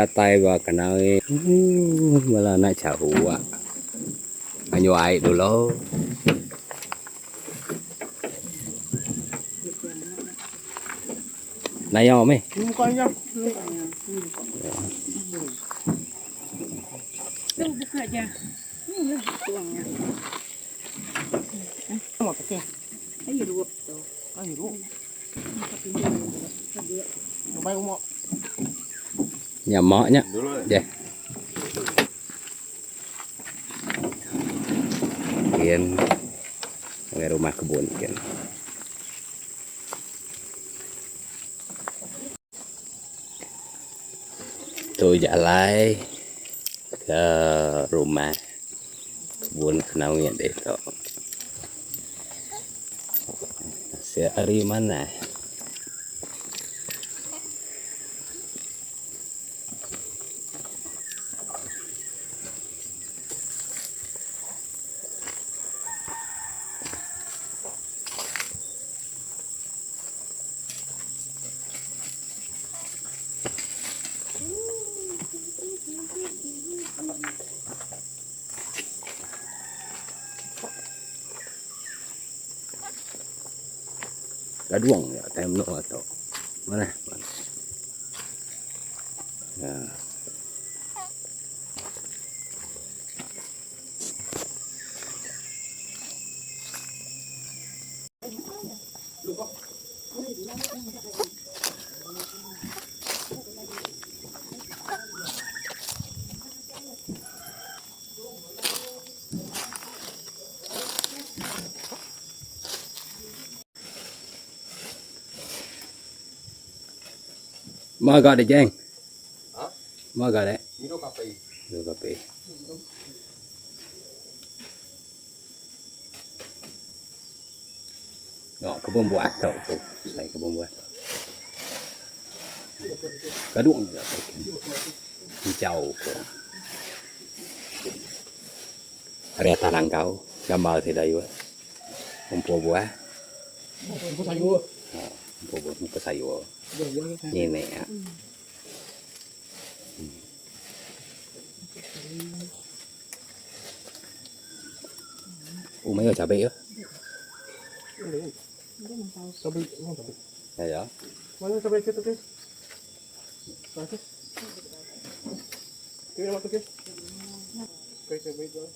Datai ba kenai bala anak chauak nganyu ai dulu. Naya meh. Nya mak nya. Deh. Kin ngagai rumah kebun kin. Tu jalai ke rumah kebun Kenawit ditu. Asil ari manah. Gaduong ja time menua tu. Manah manah. Ya. Mơ gọi để chang. Mơ gọi đấy. Ngirup kopi. Ngok kebun buah tu tu. Sai kebun buah tu. Kadung je hijau ko. Ari atas langkau gambar sida yu. Ngumpul buah. Ngumpul sayur. Ha, ngumpul buah, ngumpul sayur. Nyinik ah. Oh, mayuh cabai ke? Cabai, mana cabai? Ya, ya. Mana cabai ke tu ke? Mana tu? Kira mana tu ke? Kai cabai tu.